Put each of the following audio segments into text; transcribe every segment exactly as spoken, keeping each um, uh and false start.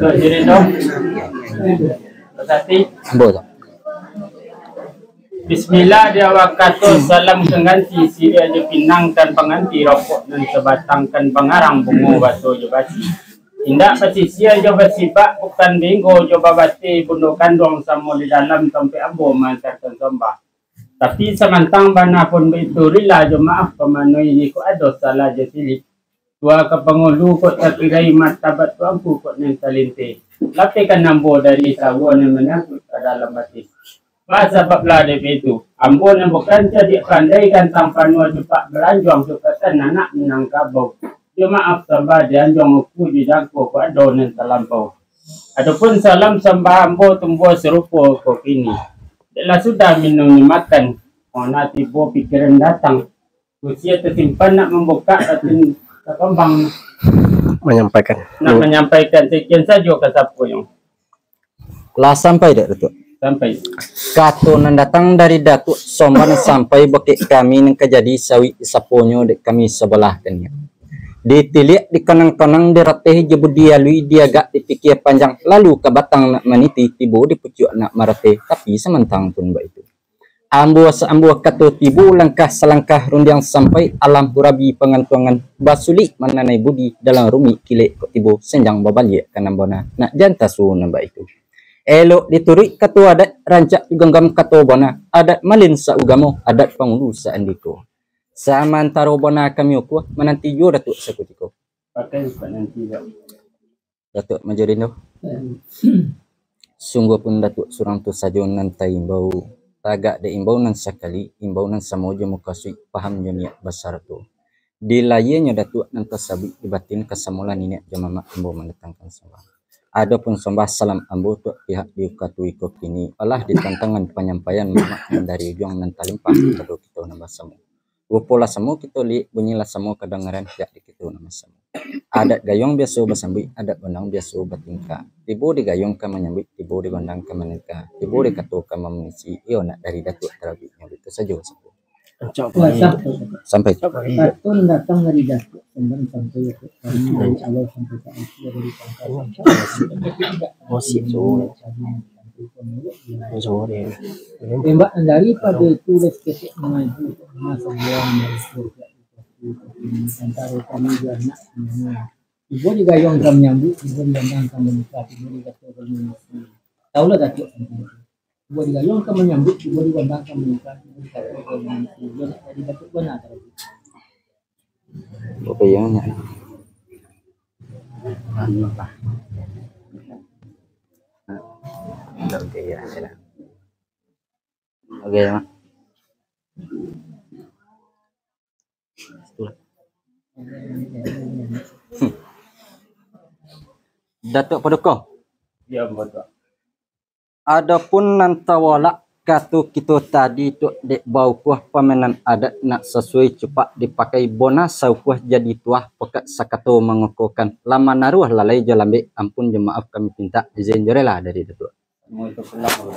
Jadi dong. Berarti Ambo tu. Bismillah di awal kato, salam pangganti, siriah jo pinang kan panganti, rokok nan sabatang kan pangarang, bungo baso jo basi. Indak basisia jo basibak, bukan binggo jo babati, bundo kanduang samo di dalam, tampek ambo maantakan sambah. Tapi samantang bana pun baitu, rila jo maaf pamanuahi, jikok ado salah jo silih. Tua ka pangulu kok takirai, martabat tuanku kok nan talinteh. Lapehkan ambo dari sawo nan manyangkuik ka dalam ati. Basabab lah dek itu, ambo nan bukan cadiak pandai, gantang panuah cupak balanjuang, sukatan anak minangkabau. Jo maaf sambah di anjuang, uku jo jangko kok ado nan talampau. Adopun salam sambah ambo tumbuah sarupo ko kini. Dek lah sudah minum jo makan, kok nak tibo pikiran datang. Usia tasimpan nak mambukak, batin takambang. Manyampaikan. Nak manyampaikan, sakian sajo ka sapo yang. Lah sampai dek Datuak? Sampai. Kato nan datang dari Datuak Somban sampai bakeh kami nan ka jadi sawik saponyo dek kami sabalah kaniak. Ditiliak, dikonang-konang, dirateh jo budi alui, diagak dipikia panjang, lalu ka batang nak maniti, tibo di pucuak nak marateh, tapi samantang pun baitu. Ambuah saambuah kato tibo, langkah salangkah rundiang sampai, alam hurabi pangantuangan, basulik mananai budi, dalam rumik kilek kok tibo, sanjang babaliak ka nan bona, nak jan taso nan baitu. Elok dituruik kato adat, rancak diganggam kato bona, adat malin saugamo, adat pangulu saandiko. Samantaro bona kami ukuah, mananti juo Datuak sakutiko. Pakai Datuak nanti, Datuak. Datuak Majorindo. Sungguahpun Datuak surang tu sajo nan taimbau, tagak dek imbau nan sakali, imbau nan samo jo mukasuik, paham jo niat basarato. Di lahianyo Datuak nan tasabuik, di batin ka samolah niniak jo mamak ambo mandatangkan sambah. Adopun sambah salam ambo tu pihak di ukatu iko kini, alah di tantangan panyampaian mamak nan dari ujuang nan talimpah kapado kito nan basamo. Rupo lah samo kito liek, bunyi lah samo kadangaran pihak di kito nan basamo. Adat gayuang biaso basambuik, adat gondang biaso batingkah. Tibo di gayuang ka manyambuik, tibo di gondang ka manikah, tibo di kato ka mamunisi, iyo nak dari Datuak tarabiknyo itu sajo. Sampai. Kato nan datang dari Datuak Somban sampai ka kami, dari awal sampai ka akhir, dari pangkal sampai ka akhir. Tembak nan daripado itu, dari ketek maju, masa buang dari surga. Antaro kami jo anak, tibo di gayuang ka manyambuik, tibo di gondang ka manikah, tibo di kato ka mamunisi. Tahulah Datuak Somban. Tibo di gayuang ka manyambuik, tibo di gondang ka manikah, tibo di kato ka mamunisi. Iyo nak jadi Datuak bana tadi. Oke, iyo nak. Anu lah. Oke, iyo, iyo. Oke, iyo, Mak. Datuak Paduko. Iyo, Datuak. Adopun nan tawalak kato kito tadi tu dek baukuah pamainan adat nak sasuai cupak dipakai bona saukuah jadi tuah pokat sakato mangokokan lah manaruah lalai jo lambek ampun jo maaf kami pintak izin jo rela dari Datuak.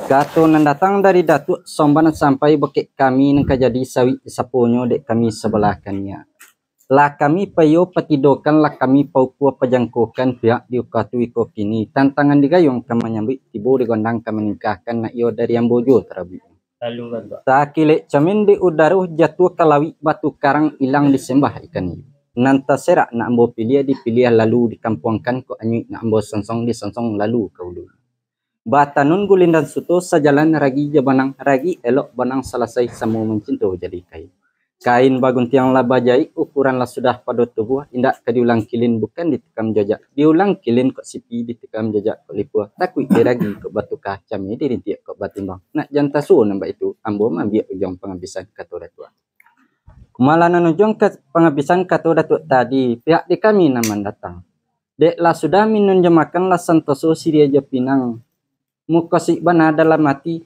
Kato nan datang dari Datuak Somban sampai bakeh kami nan ka jadi sawik saponyo dek kami sabalah kaniak. Lah kami paiyo patidokan, lah kami paukua pajangkokan pihak di ukatu iko kini, tantangan di gayuang ka manyambuik, tibo di gondang ka manikahkan, nak iyo dari ambo juo tarabuik. Takilek camin di udaro, jatuah ka lawik batu karang, ilang disembah ikan hiu. Nan taserak nak ambo piliah, dipiliah lalu dikampuangkan, kok anyuik nak ambo songsong, disongsong lalu ka ulu. Batanun gulindang suto sajalan ragi jo banang, ragi elok banang salasai samo mancinto jadi kain. Kain baguntiang lah bajaik, ukuran lah sudah pado tubuah, indak ka diulang kilin bukan ditikam jajak. Diulang kilin kok sipi, ditikam jajak kok lipuah, takuik diragi kok batuka, cameh dirintiak kok batimbang. Nak jan taso nan baitu, ambo maambiak ujuang pangabisan kato Datuak. Malah nan ujuang ka pangabisan kato Datuak tadi, pihak di kami nan mandatang. Dek lah sudah minun jo makan lah santoso siriah jo pinang. Mukasuik bana dalam ati,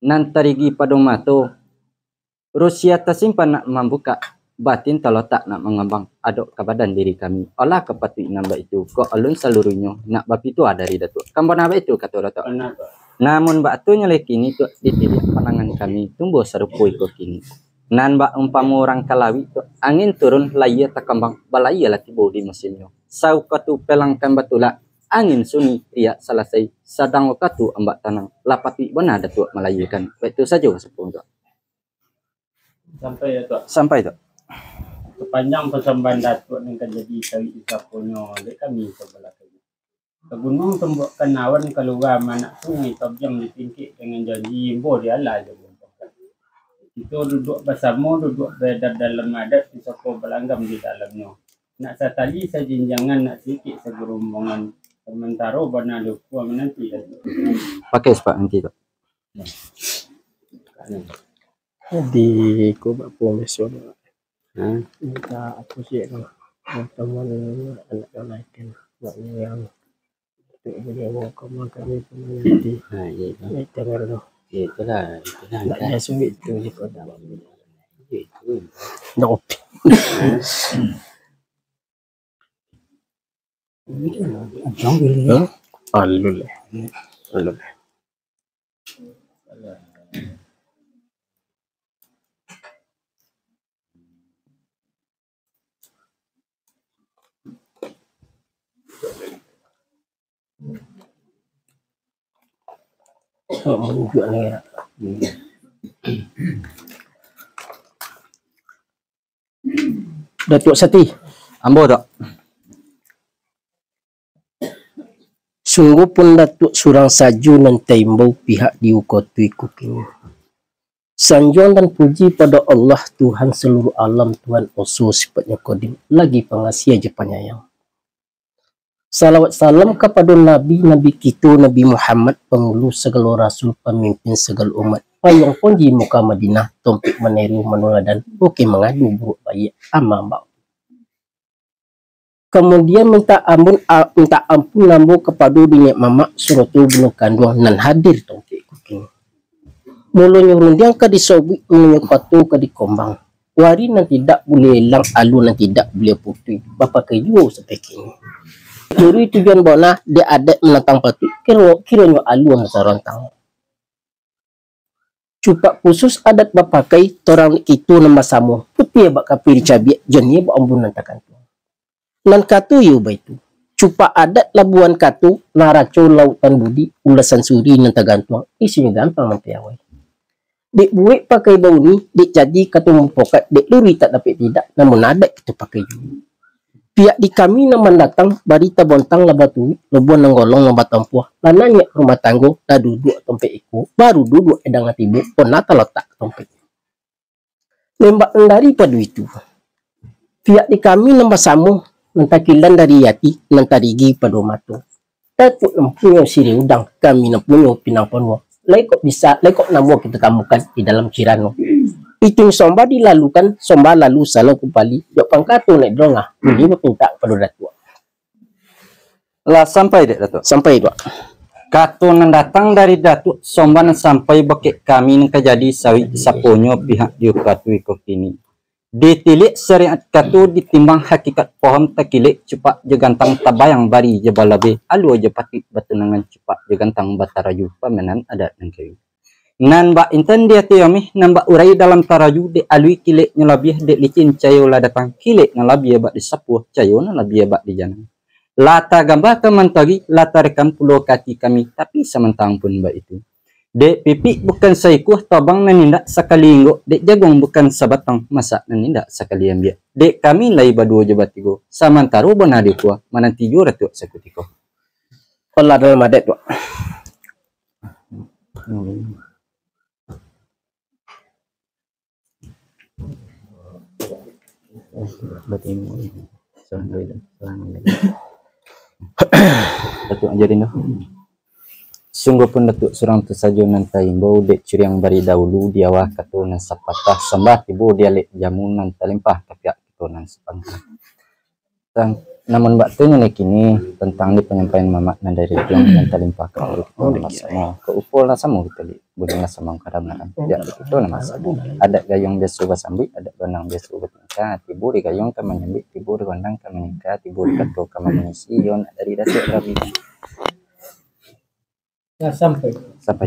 nan tarigi pado mato. Rusia tasimpan nak mambukak, batin talotak nak mangambang, adok ka badan diri kami. Alah ka patuik nan baitu, kok alun saluruhnyo nak bapitua dari Datuak. Kan bana baitu kato Datuak. Namun baatunyo lai kini tu ditiliak pandangan kami, tumbuah sarupo iko kini. Nan baumpamo urang ka lawik tu, angin turun, layia takambang, balayia lah tibo di musimnyo. Saukatu pelangkan batulak, angin sunyi, riak salasai, sadang wakatu ambak tanang, lah patuik bana Datuak malayiakan. Baitu sajo sapulo tu. Sampai, Datuak. Sampai tu. Sapanjang pasambahan Datuak nan ka jadi sawik di saponyo dek kami sabalah kami. Ka gunuang tumbuahkan awan, ka lurah manak sungai, tabiang di tingkik dengan janji, imbau di alah jo bumbahkan. Kito duduak basamo, duduak baadab dalam adat, pusako balanggam di dalamnyo. Nak satali sajinjangan, nak saikik sagurumbongan, samantaro bana di ukua mananti Datuak. Pakai sepak nanti tu. Jadi, ko bak pun biaso tu. Ha? Minta apo sih tu? Pertemuan anak-anak kan. Nak yang tu jadi awak kamu kami pemananti. Ha, iya tu. Itu baru tu. Itulah, itulah. Nak dia sulit tu je kau dah. Itu. Dah oke. Alul. Alul. Datuak Sati. Ambo tu. Sungguahpun Datuak surang sajo nan taimbau pihak di ukua tu iko kini. Sanjuang dan puji pado Allah, Tuhan saluruah alam, Tuhan oso sifatnyo kodim, lagi pangasiah jo panyayang. Salawat salam kapado Nabi, Nabi kito, Nabi Muhammad, pangulu sagalo rasul, pamimpin sagalo umat, payuang ponji Mukah Madinah, tompek maniru manuladan, bukik mangadu buruak baiak, amma ba'du. Kamudian, minta ampun, a-, minta ampun ambo kapado niniak mamak sarato bundo kanduang nan hadir tompek ko kini. Mulonyo rundiang ka disobuik, mulonyo pato ka dikombang. Wari nan tidak buliah ilang, alua nan tidak buliah putuih, bapakai juo sampai kini. Nurui tujuan bona, dek adat manantang patuik, kiro, kironyo alua nan sarontang. Cupak khusus adat bapakai, torang dek kito nan basamo, putiah bak kapia dicabiak, janiah bak ambunan tagantuang. Nan kato iyo baitu, cupak adat labuahan kato, naraco lautan budi, ulasan suri nan tagantuang, isinyo gampang mampiawai. Dek buek pakai bauni, dek jadi kato mupokat, dek luri tak dapek tidak, namun adat kito pakai juo. Pihak di kami nan mandatang, bari tabontang lah baturuik, labuah nan golong lah batampuah, lah naniak rumah tanggo, lah duduak tompek iko, baru duduak edang tibo, pona talotak tompek. Lembak nan daripado itu, pihak di kami nan basamo, nan takilan dari ati, nan tarigi pado mato. Datuak nan punyo siriah udang, kami nan punyo pinang panuah. Lai kok bisa, lai kok namuah kito tamukan di dalam cirano. Itu sombah dilalukan, sombah lalu salam kumbali, jo pangka tu naik dongah, buli bapintak pado Datuak. Lah sampai dek Datuak? Sampai, Tuak. Kato nan datang dari Datuak, sombah nan sampai bakeh kami nan ka jadi sawik saponyo pihak di ukua tu iko kini. Ditilik syariat kato, ditimbang hakikat pohon, takilek cupak jo gantang, tabayang bari jo balabeh, alua jo patuik batunangan, cupak jo gantang bataraju, pamainan adat nan kayu. Nan bak intan di ati ameh, nan bak urai dalam taraju, dek alui kileknyo labiah, dek licin cayo lah datang, kilek nan labiah bak disapuah, cayo nan labiah bak dijanang. Lah tagambah ka mantari, lah tarekam pulo ka ati kami, tapi samantang pun baitu. Dek pipik bukan saikua, tabang nan indak sakali inggok, dek jaguang bukan sabatang, masak nan indak sakali ambiak. Dek kami lai baduo jo batigo, samantaro bona di ukua, mananti juo Datuak sakutiko. Alah dalam adat, Tuak. Datuak Ajarin tu. Sungguahpun Datuak surang tu sajo nan taimbau, dek curiang bari dahulu, di awal kato nan sapatah, sombah tibo di alek jamu, nan talimpah ka pihak kito nan sapangka. Tang-, namun bak tu nilai kini tantang di panyampaian mamak nan dari tuang nan talimpah ka guru kito nan basamo. Ka upo lah samo kito li, buliah lah samo ka ramalan. Biak kito nan basamo. Adat gayuang biaso basambuik, adat gondang biaso batingkah. Tibo di gayuang ka manyambuik, tibo di gondang ka manyingka, tibo di kato ka mangisi, iyo nak dari Datuak Rabi. Lah sampai. Sampai.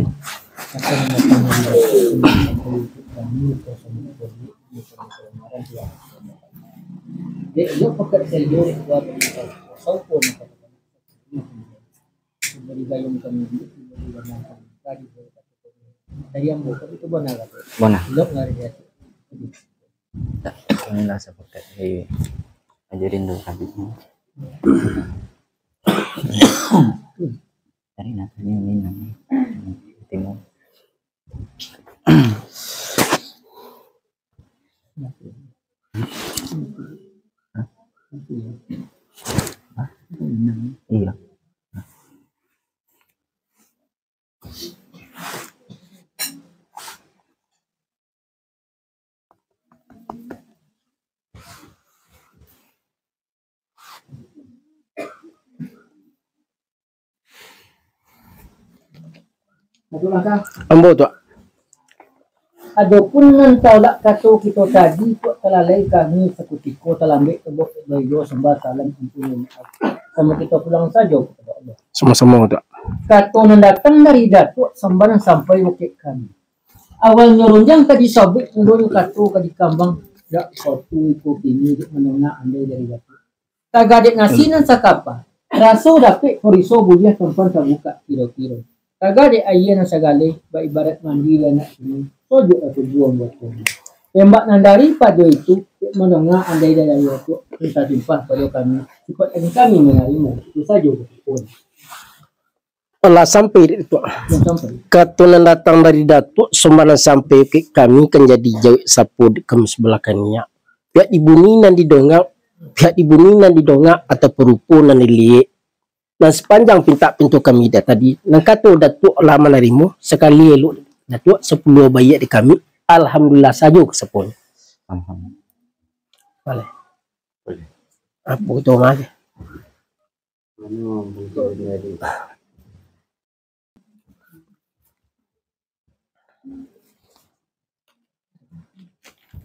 Dek, yo pakat saliur kuat. Gayung kami di, di, di, di, dari ambo, tapi tu bona lah. Bona. Lok lah dia. Tak, inilah sepakat. Eh, ajarin dulu habis ni. Tadi nak tanya ni, nak tengok. Iya. Ambo tu. Adopun nan taulak kato kito tadi, tu talalai kami sakutiko talambek tebok baiyo sambah salam ampun maaf. Samo kito pulang sajo kapado Allah. Samo-samo tu. Kato nan datang dari Datuak sambah nan sampai bakeh kami. Awalnyo rundiang ka disabuik, mudonyo kato ka dikambang, dak satu iko kini dek mandonga andai dari Datuak. Tagadek nasi nan sakapa, raso dapek poriso buliah tampan tabukak kiro-kiro. Tagadek aia nan sagaleh, baibarat mandi di anak sungai, sojok lah tubuah buatan. Tembak nan daripado itu, dek mandonga andai dari Datuak, minta timpah pado kami, sifat kami manarimo, itu sajo basyukur. Alah sampai dek Datuak. Kato nan datang dari Datuak, sambah nan sampai kek kami kan jadi jawek sapo dek kami sabalah kaniak. Pihak dibuni nan didonga, pihak dibuni nan didonga atau parupo nan diliek. Nan sapanjang pintak pinto kami dah tadi, nan kato Datuak lah manarimo, sakali elok Datuak sapuluah baiak dek kami, alhamdulillah sajo kasaponyo. Alhamdulillah. Boleh. Boleh. Apo tu mah?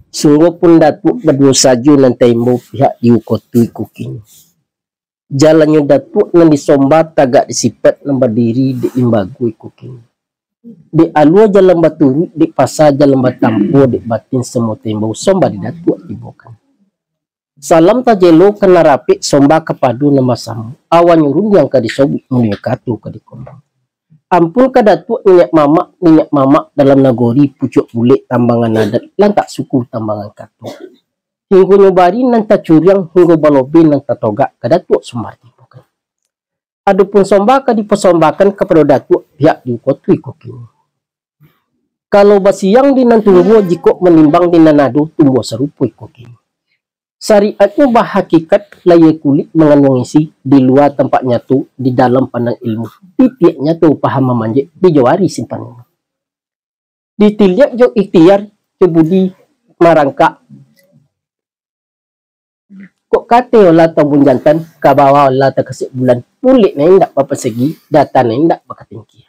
Sungguahpun Datuak baduo sajo nan taimbau pihak di uko tu iko kini. Jalannyo Datuak nan disomba tagak di sipat nan badiri dek limbago iko kini. Dek alua jalan baturuik, dek pasa jalan batampuah, dek batin samo taimbau somba di Datuak tibokan. Salam tajelo ka nan rapek, somba kapado nan basamo. Awalnyo rundiang ka disobuik, mulonyo kato ka dikambang. Ampun ka Datuak niniak mamak, niniak mamak dalam nagori, pucuak bulek tambangan adat, lantak suku tambangan kato. Hinggonyo bari nan tacuriang, hinggo balobeh nan tatogak, ka Datuak somba tibokan. Adopun somba ka dipasombakan kapado Datuak pihak di uko tu iko kini. Kalau basiang di nan tumbuah, jikok manimbang di nan ado, tumbuah sarupo iko kini. Syariatnyo bahakikat, lahia kulik manganduang isi, di lua tampak nyato, di dalam pandang ilmu, titiak nyato paham mamanjek, dijawari simpan ilmu. Ditiliak jo ikhtiar, jo budi marangkak. Kok kateh lah tambun jantan, ka bawah lah takasek bulan, bulek nan indak bapasegi, data nan indak bakatingkia.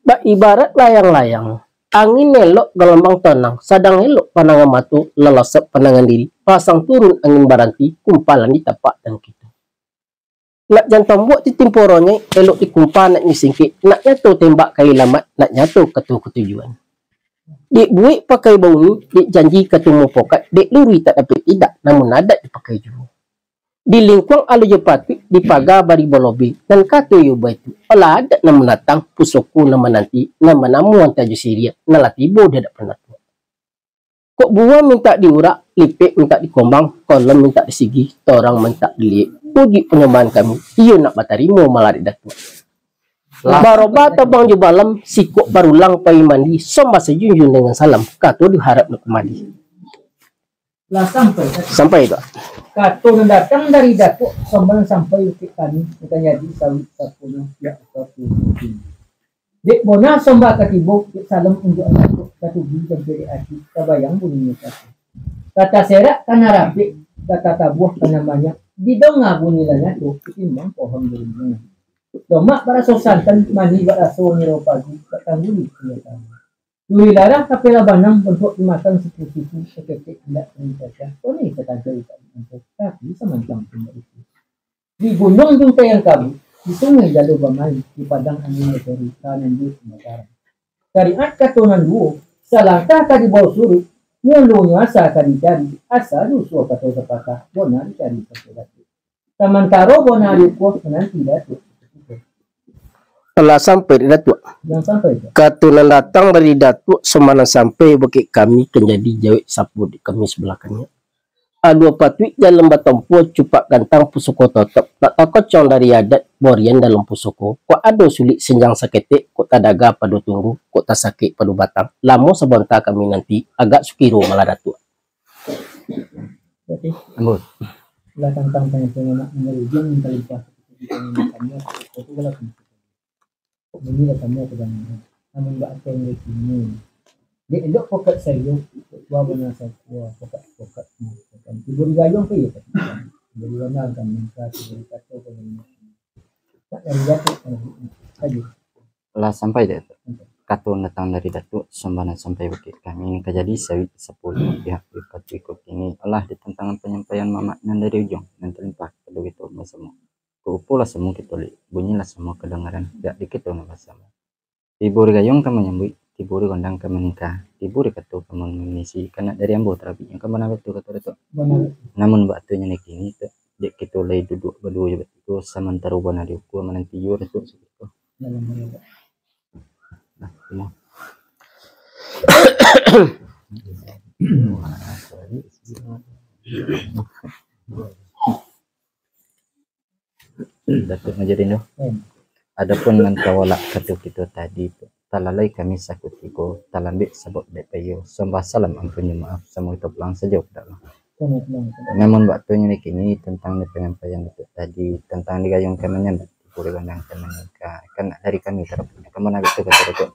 Baibarat layang-layang, angin elok galombang tanang, sadang elok pandangan mato, lalasap pandangan diri, pasang turun angin baranti, kumpalan di tapak tangki tu. Nak jan tombuak ditimpo ronyeh, elok dikumpa nak disingkek, nak nyato tembak ka ilamat, nak nyato kato katujuan. Dek buek pakai bauni, dek janji kato mupokat, dek luri tak dapek idak, namun adat dipakai juo. Di lingkuang alun jo patuik, di paga bari balobeh, nan kato iyo baitu, alah adat nan manatang, pusoko nan mananti, nan banamo antah jo siriah, nan lah tibo di adapan Datuak. Kok buah mintak diurak, lipek mintak dikombang, kolom mintak disigih, torang mintak diliek. Ujuik panyambahan kami, iyo nak batarimo malah dek Datuak. Lah. Baroba tabang jo balam, sikok barulang pai mandi, sombah sajunjung dengan salam, kato diharap nak kumadi. Lah sampai, Datuak. Sampai, Tuak. Kato nan datang dari Datuak, sombah nan sampai ukek kami, nan ka jadi sawik sapono, pihak Datuak. Dek bona sombah ka tibo, dek salam unjuak Datuak, tatuju sampai dek ati, tabayang buninyo kato. Ka taserak ka nan rapek, ka tatabuah ka nan banyak, didonga bunyi lah nyato, katimbang pohon di rumah. Tomak baraso santan, manih baraso niro padi, bak tangguli punyo kami. Duri larang ka pela banang, bontuak dimakan siku-siku, saketek indak terinsakan, koni ka tangkai tak diangkau, tapi samantang pun bak itu. Di gunuang Juntaiang Kabu, di sungai Jalua Bamain, di padang angin Bateri, ka nan di pamataran. Syariat kato nan duo, salangkah ka dibao suruik, mulonyo asa ka dicari, asa dusuo kato sapakah, bona dicari kato dapek. Samantaro bona diukuah, mananti Datuak. Alah sampai dek Datuak. Nan sampai tu. Kato nan datang dari Datuak, sumbangan sampai bakeh kami, kan jadi jawek sapo dek kami sabalah kaniak. Alua patuik jalan batampuah, cupak gantang pusako totop. Nak takocong dari adat, borian dalam pusako. Kok ado sulik sinjang saketek, kok tadaga pado tunggu, kok tasakik pado batang. Lamo sabanta kami nanti, agak sukiro malah Datuak. Ambo. Lah tantang panyampaian anak manggarujo minta limpah. Bunyi lah samo kadangaran. Namun bak ato nan kini. Dek elok pokat sayo, tua bana sakua, pokat-pokat. Tibo di gayuang ka iyo, tibo di bana ka mangka, tibo di kato ka mangka. Tak dari Datuak, sajo. Lah sampai dek tu. Kato datang dari Datuak, sumbangan sampai bakeh kami, nan ka jadi sawik sapuluah pihak di katuiko kini. Alah di tantangan panyampaian mamak nan dari ujuang, nan talimpah kapado kito basamo. Kok upo lah samo kito lek, bunyi lah samo kadangaran, pihak di kito nan basamo. Tibo di gayuang ka manyambuik, tibo di gondang ka maningka, tibo di kato ka mangisi, kan nak dari ambo tarabik, nyo kan bana batua kato Datuak. Bana. Namun bak ato nan kini tu, dek kito lai duduak baduo jo batigo, samantaro bana di ukua mananti iyo Datuak sakito. Dalam hari. Nah, imo. Datuak Majidin tu. Hmm. Adopun nan tawalak kato kito tadi tu, talalai kami sakutiko, talambek sabab dek payo. Sambah salam ampun jo maaf, samo kito pulang sajo ka dalam. Namun bak ato nan kini tantang di panyampaian Datuak tadi, tantang di gayuang ka manyambuik, tibo di gondang ka maningka, kan nak dari kami tarapun, kan bana batua kato Datuak.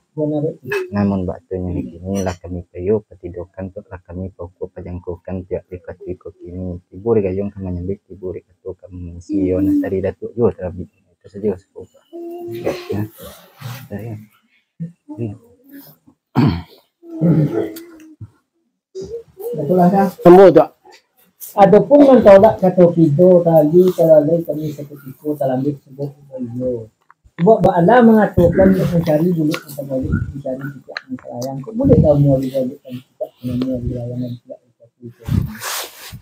Namun bak ato nan kini lah kami payo patidokan tu, lah kami paukua pajangkokan pihak di katuiko kini, tibo di gayuang ka manyambuik, tibo di kato ka mangisi, iyo nak dari Datuak juo tarabik. Itu sajo. Nah, dari. Ambo tu. Adopun nan tawalak kato kito tadi, talalai kami sakutiko, talambek sabab dek payo. Sabab baalah mangatokan, nak mancari bulek nan tabalik, mancari cicak nan talayang. Kok bulek lah umua dibalikkan, cicak nan umua dilayangkan, cicak nan tabalik.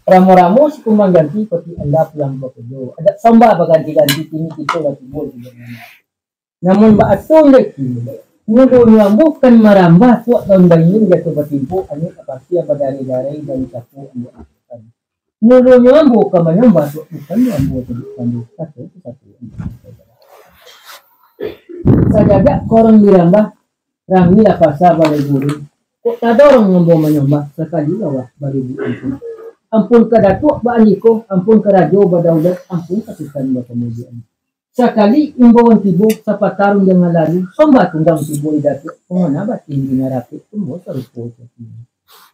Ramo-ramo si kumbang ganti, pati anda pulang bakajo. Adat sambah baganti-ganti, kini kito lah tibo di jaman. Namun bak ato nan kini, mulonyo ambo kan marambah, suak daun baingin jatuah batimpo, angin ka pasti badari-dari dari sapo ambo angkatkan. Mulonyo ambo ka manyambah, suak bukan ambo tunjuak pandai, kato sasatu. Sajagak korong dirambah, rami lah pasa balai guring. Kok tadorong ambo manyambah, sakali lawah baribu ampun. Ampun ka Datuak baandiko, ampun ka Rajo badaulat, ampun ka Sutan bapamujian. Sakali imbauan tibo, sapatah rundiangan lalu, sambah tunggang tibo di Datuak, pangana batin di nan rapek, tumbuah sarupo caki.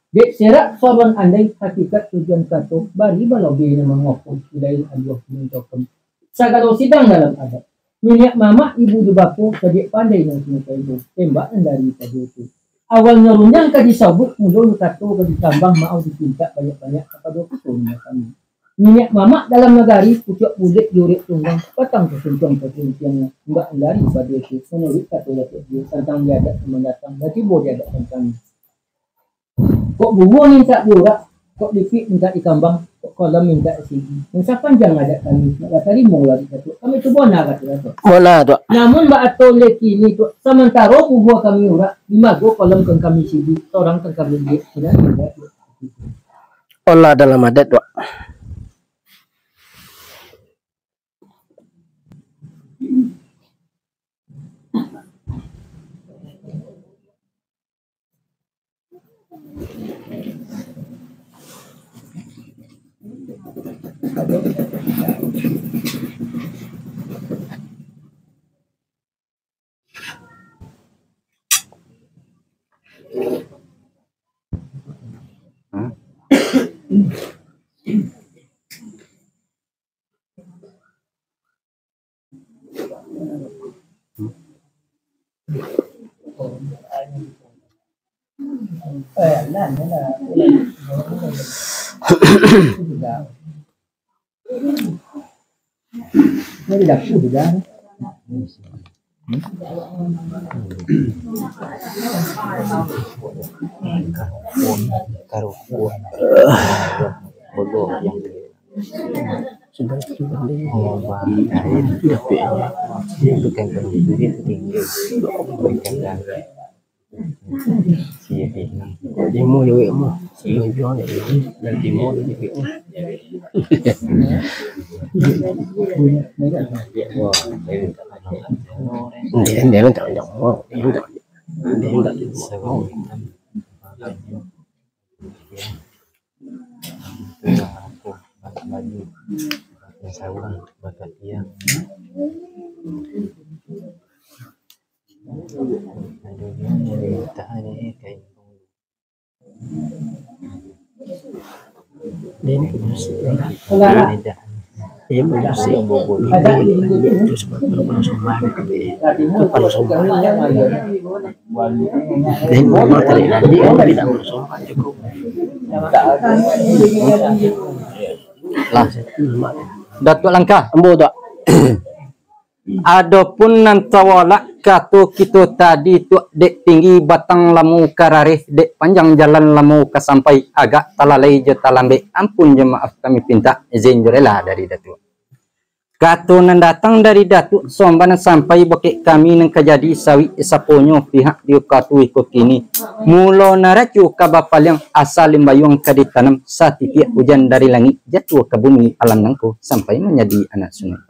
Dek serak saruan andai, hakikat tujuan kato, bari balobeh nan mangoko, ilain aduah mintokem. Sagalo sidang dalam adat. Niniak mamak, ibu jo bapo, sajak pandai nan kini kaibo, tembak nan daripado itu. Awalnyo rundiang ka disabuik, mulonyo kato ka ditambang, maoh dipintak banyak-banyak kapado kito nan kami. Niniak mamak dalam nagari, pucuak bulek di urek tunggang, batang kasuntuang kasuntiangnyo, imbak nan daripado itu, manuruik kato Datuak Dio, tantang di adat nan mandatang, lah tibo di adat nan kami. Kok buruo mintak diurak, kok lipik mintak dikambang, kok kolam mintak disigi. Nan sapanjang adat kami, nak batarimo lari Datuak, kami tu bona kato Datuak. Bona, Tuak. Namun bak ato nan kini, Tuak, samantaro buruo kami urak, di mago kolam kan kami sigi, sorang kan kami liek, sinan indak, Tuak. Olah dalam adat, Tuak. Sudah, sudah. Oh, bah, kain. Tapi, dia bukan penduduk, dia tinggi. Bukan dah. Sihir. Limo jawek mah. Limo jawek mah. Dan limo jawek mah. Wah, kain. Dia, dia tak jawab. Dia tak. Dia tak jawab. Lah. Datuak Langkah. Ambo, Tuak. Adopun nan tawalak kato kito tadi tu, dek tinggi batang lamu karareh, dek panjang jalan lamu ka sampai, agak talalai jo talambek, ampun jo maaf kami pintak, izin jo rela dari Datuak. Kato nan datang dari Datuak Somban sampai bakeh kami nan ka jadi sawik saponyo pihak di kato iko kini. Mulo naraco ka bapaliang, asa limbayuang ka ditanam, satitiak ujan dari langik jatuah ka bumi alam nangko sampai manjadi anak sungai.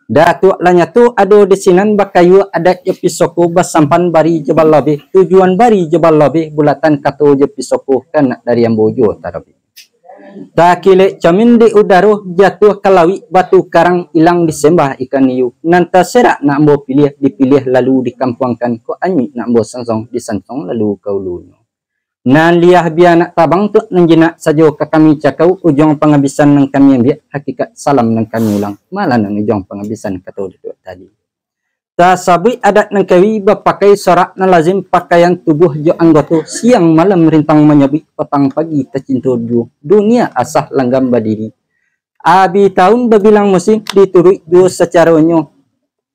Datuak lah nyato ado di sinan, bakayu adat jo pisoko, basampan bari jo balabeh, tujuan bari jo balabeh, bulatan kato jo pisoko, kanak dari ambo juo tarabih. Takilek camin di udaro, jatuah ka lawik batu karang, ilang disembah ikan hiu. Nan taserak nak ambo piliah, dipiliah lalu dikampuangkan, kok anyuik nak ambo sansong, disansong lalu ka ulunyo. Nan liah bia nak tabang tu, nan jinak sajo ka kami cakau, ujuang pangabisan nan kami ambiak, hakikat salam nan kami ulang, malah nan ujuang pangabisan kato Datuak tadi. Tasabuik adat nan kawi, bapakai sorak nan lazim, pakaian tubuah jo anggoto, siang malam rintang manyabuik, patang pagi tacinto juo, dunia asah langgam badiri. Abih taun babilang musim, dituruik juo sacaronyo,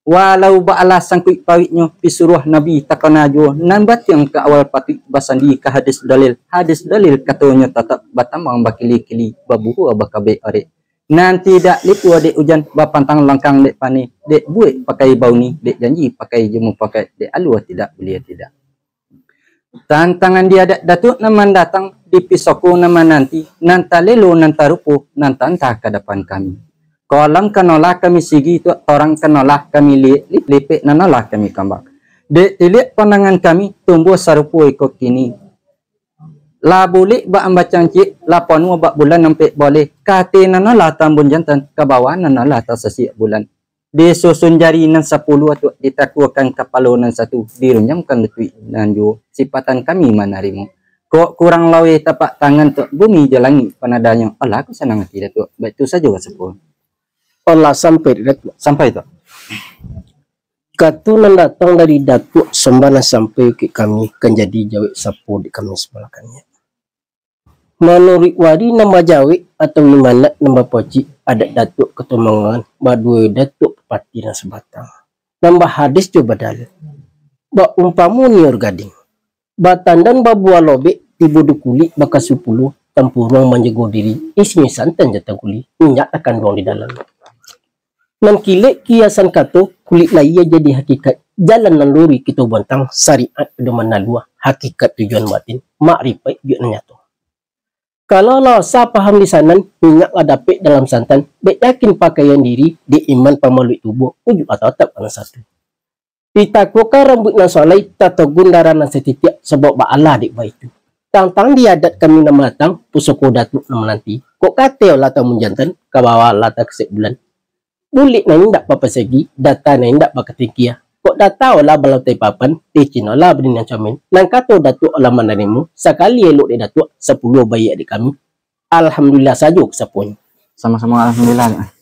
walau baalah sangkuik pawiknyo, pisuruah Nabi takana juo, nan batiang ka awal patuik, basandi ka hadis dalil, hadis dalil katonyo tatap, batambang bakili-kili, babuhua bakabek arek. Nan tidak lipua dek ujan, bapantang langkang dek paneh, dek buek pakai bauni, dek janji pakai jo mupakaik, dek alua tidak buliah tidak. Tantangan di adat Datuak nan mandatang, di pisoko nan mananti, nan talelo nan tarupo, nan taanta ka dapan kami. Kolam kanolah kami sigi, tuak torang kanolah kami liek, li-, lipek nanolah kami kambang. Dek tiliak pandangan kami, tumbuah sarupo iko kini. Lah bulek bak ambacang ciek, lah panuah bak bulan ampek boleh, ka ateh nanolah tambun jantan, ka bawah nanolah tasasiak bulan. Disusun jari nan sapuluah tu, ditakuakan kapalo nan satu, dirunjamkan lutuik nan juo, sipatan kami manarimo. Kok kurang laweh tapak tangan tu, bumi jo langik panadanyo, alah ko sanang ati Datuak, baitu sajo ka sapo. Alah sampai, Datuak. Sampai tu. Kato nan datang dari Datuak Somban nan sampai ka kami, kan jadi jawek sapo di kami sabalah kaniak. Manuruik wari nan bajawek atau imanat nan bapocik, adat Datuak Katumangan, baduo Datuak Papati nan sabatang, nan bahadis jo badalil. Baumpamo niur gading, batandan babuah lobek, tibo di kulik bakasu puluah, tampuruang manjago diri, isinyo santan jo taguli, minyak takanduang di dalam. Nan kilek kiasan kato, kulik layia jadi hakikat, jalan nan luruih kito bantang, syariat pedoman nan luah, hakikat tujuan batin, makrifaik juo nan nyato. Kalau lah sah paham di sanan, minyak lah dapek dalam santan, dek yakin pakaian diri, dek iman pamaluik tubuah, ujuik atau atap nan satu. Ditakuakan rambuik nan solai, tatogun darah nan satitiak, sabab baalah dek baitu. Tantang di adat kami nan mandatang, pusoko Datuak nan mananti, kok ka ateh lah tambun jantan, ka bawah lah takasek bulan. Bulek nan indak bapasagi, data nan indak bakatingkia. Kok data olah balantai papan, licin olah badinan camin. Nan kato Datuak olah manarimo, sakali elok dek Datuak, sapuluah baiak dek kami. Alhamdulillah sajo ka saponyo. Samo-samo alhamdulillah.